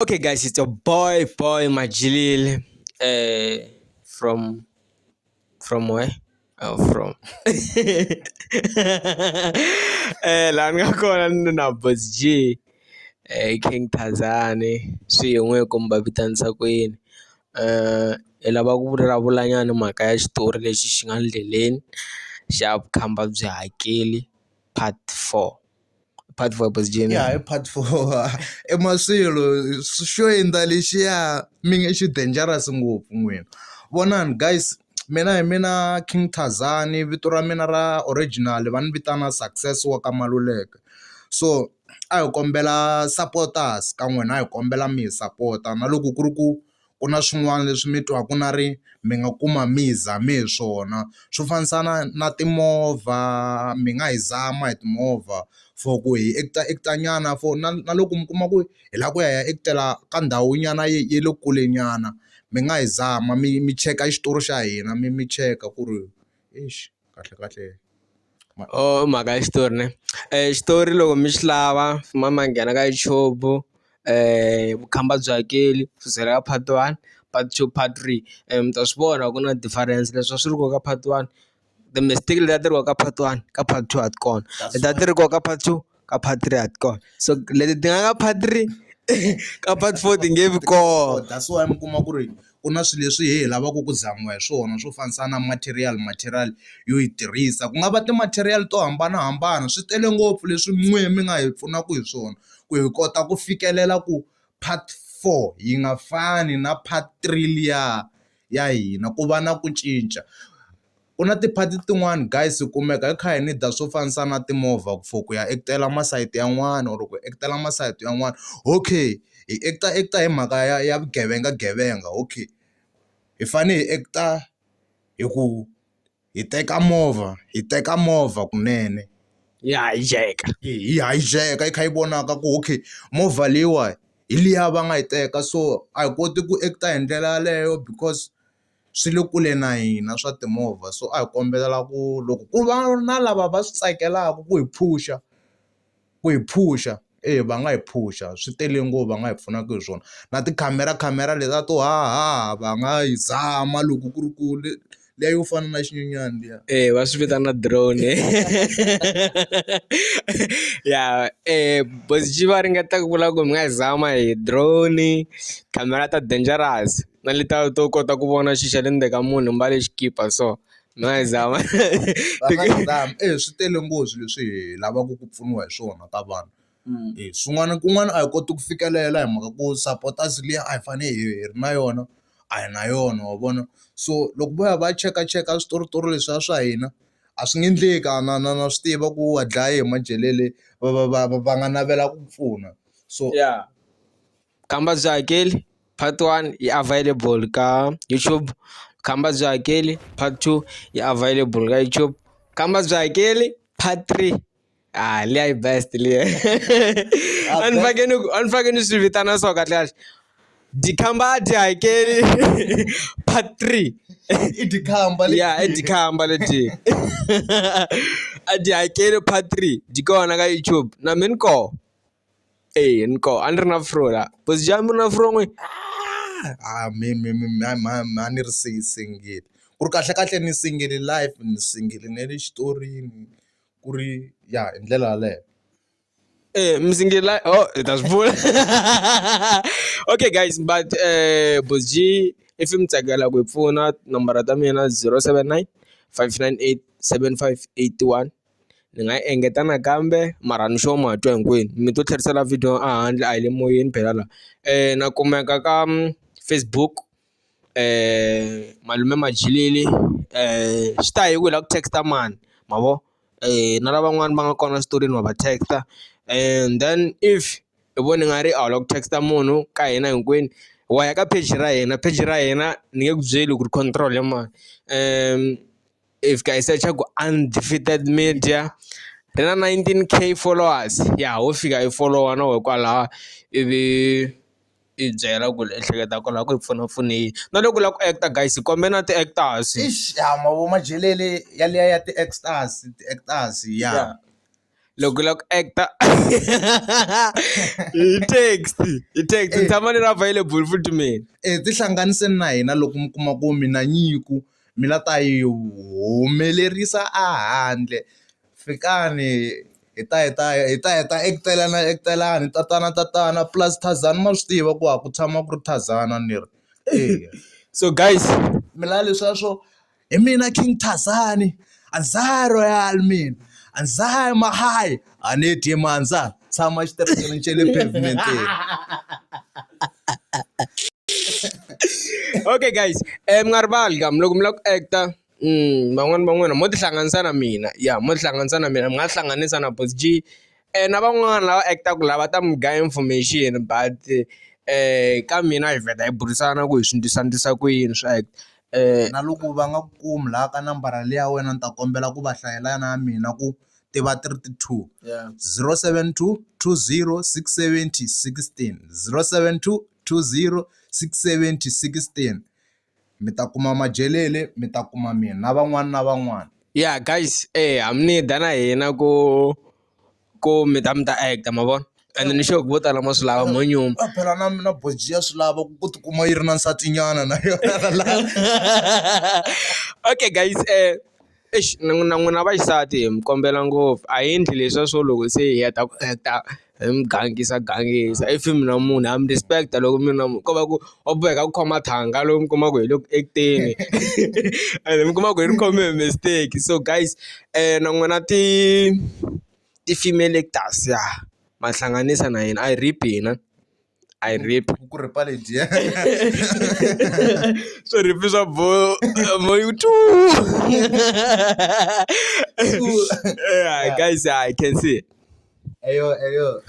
Okay guys, it's your boy boy Majilili from where? Oh, from laha ni nga kona ni na Boss G King Thazani swi hi n'we ku mi va vitanisa ku yini hi lava ku vulavulanyana mhaka ya xitori lexi xi nga ndleleni xa vukhamba byi hakeli part 4. Part 4 Boss G ya i part 4 i maswilo xo endla lexiya mi nge xi dangerous ngopfu n'wina vonani guys mina hi mina King Thazani vito ra mina ra original va ni vitana Success wa ka Maluleke so a hi kombela supporters ka n'wina a hi kombela mi hi sapota na loko ku ri ku ku na swin'wana leswi mi twaku na ri mi nga kuma mi hi zame hi swona swo fambisana na timovha mi nga hi zama hi timovha for ku hi act-a act-a nyana for na na loko mi kuma ku hi lava ku ya hi ya act-ela ka ndhawu nyana ya le kule nyana mi nga hi zama mi mi cheka xitori xa hina mi mi cheka ku ri exi kahle kahle. Oh mhaka ya xitori ne xitori loko mi xi lava ma ma nghena ka YouTube vukhamba byi hakeli kusukela ka part 1 part 2 part 3 mi ta swi vona ku na difference leswi a swi ri kona ka part 1 ti-mistake leti a ti ri kona ka part 1 ka part 2 a ti kona leti a ti ri kona ka part 2 ka part 3 a ti kona so leti ti nga ka part 3 ka part 4 ti nge vi kona. That's why mi kuma ku ri ku na swilo leswi he hi lavaka ku zamiwa hi swona swo fambisana na material material yo yi tirhisa ku nga va ti-material to hambanahambana swi tele ngopfu leswi n'we mi nga hi pfunaka hi swona ku hi kota ku fikelela ku part 4 yi nga fani na part 3 liya ya hina ku va na ku cinca. Ku na ti-part tin'wani guys hi kumeka hi kha hi need swo fanisa na timovha for ku ya act-ela masayiti yan'wana or ku act-ela masayiti yan'wana okay hi act-a act-a hi mhaka ya ya vugevenga gevenga okay hi fane hi act-a hi ku hi teka movha hi teka movha kunene yi hijack-a yi hijack-a yi kha yi vonaka ku okay movha leyiwani hi liya va nga yi teka so a hi koti ku act-a hi ndlela yaleyo because swi le kule na hina swa timovha so a hi kombela ku loko ku va na lava va swi tsakelaka ku hi phusha ku hi phusha e va nga hi phusha swi tele ngopfu va nga hi pfunaka hi swona na tikhamera khamera letiya to hahaha va nga yi zama loko ku ri ku liya yo fana na xinyenyani liya. E va swi vitana drone ya Boss G va ringeta ku vula ku mi nga yi zama hi drone khamera ta dangerous. Na letiya to kota ku vona xi xa le ndzeni ka munhu u mbale xikipa so mi nga yi zama. Va nga yi zama e swi tele ngopfu swilo leswi hi lavaka ku pfuniwa hi swona ka vanhu. E swin'wana kun'wana a hi koti ku fikelela hi mhaka ku supporters liya a hi fanele hi ri na yona a hi na yona wa vona. So loko vo ya va ya chekacheka switoritori leswiya swa hina a swi nge endleki a na na na swi tiva ku wa dlaya hi majelele va va va va nga navela ku pfuna so. Ya. Vukhamba byi hakeli part 1 yi available ka YouTube, Vukhamba byi hakeli part 2 yi available ka YouTube, Vukhamba byi hakeli part 3 ah liya yi best liya a ni fake ni a ni fake ni swi vitana so kahle kahle dikhamba a dyi hakeli part 3 i dikhamba ya i dikhamba leti a dyi hakeli part 3 dyi kona ka YouTube na mina ni koho. Eya ni koho a ni ri na fro la Boss G a mi ri na fro n'wina. A me me me a ni ri single ku ri kahlekahle ni single life ni single na le xitorini ku ri ya hi ndlela yaleyo. E mi single life oh hi ta swi vula okay guys but Boss G if mi tsakela ku hi pfuna tinambara ta mina 079 598 7581. Ni nga yi engeta nakambe mara ni sure ma twa hinkwenu mi to tlherisela video a handle a hi le moyeni phela la. Na kumeka ka Facebook Malume Majilili swi ta hi ku hi lava ku text mani ma vo na lavan'wana va nga kona switoreni wa va text-a and then if i vona i nga ri a wu lava ku text munhu ka hina hinkwenu wa ya ka page ra hina page ra hina ni nge ku byeli ku ri control ya mani. I fika i search-a ku undefeated media ri na 19K followers ya ho fika i folowa na wehe kwalaya ivi i byela ku ehleketa ku lava ku hi pfuna pfuna yini na loko u lava ku act-a guys hi kombela na ti-actors. Ixi ya ma vo majelele yaliya ya ti-actors ti-actors ya. Loko u lava ku act-a hi text hi text ni tshama ni ri available futhi mina. Tihlanganiseni na hina loko mi kuma ku mi na nyiko mi la ta yi humelerisa a handle fikani hi ta hi ta hi ta hi ta akitelana akitelana tatana tatana plus Thazana ma swi tiva ku a ku tshama ku ri Thazana ni ri eya. So guys mi lava leswiya swo hi mina King Thazani a ndza ha royal mina a ndza ha yi mahayi a ni dyi mandza tshama xiterekeni xa le pavement-eni. Okay guys mi nga rivali ka loko mi lava ku act-a van'wani va n'wina mo tihlanganisa na mina ya mo tihlanganisa na mina mi nga tihlanganisa na Boss G na van'wana lava act-aka lava ta mi gaya information but ka mina hi vheta hi burisana ku hi swi ndlisa ndlisa ku yini swa act. Na loko va nga ku kumi laha ka nambara leyi ya wena ni ta kombela ku va hlayela na ya mina ku ti va ti ri ti 2 072 20 670 16 072 20 670 16 mi ta kuma Majelele mi ta kuma mina na van'wana na van'wana. Ya guys ha mi need na hina ku ku mi ta mi ta act ma vona ende ni sure ku vo tala ma swi lava mo nyuma. Phela na mina boji ya swi lava ku tikuma yi ri na nsatinyana na yona la. Okay guys eish na n'wina vaxisati hi mi kombela ngopfu a hi endli leswiya swo loko se hi heta ku act-a hi mi gangisa gangisa if mi na munhu ha mi respect loko mi na munhu ko va ku wa boheka ku khoma thanga loko mi kuma ku hi le ku act-eni ene mi kuma ku hi ri khome hi mistake so guys na n'wina ti ti-female actors ya ma hlanganisa na hina a hi rip-i hina a hi rip-i ku ripa ledyiya swo rip swa guys I can see eyo eyo.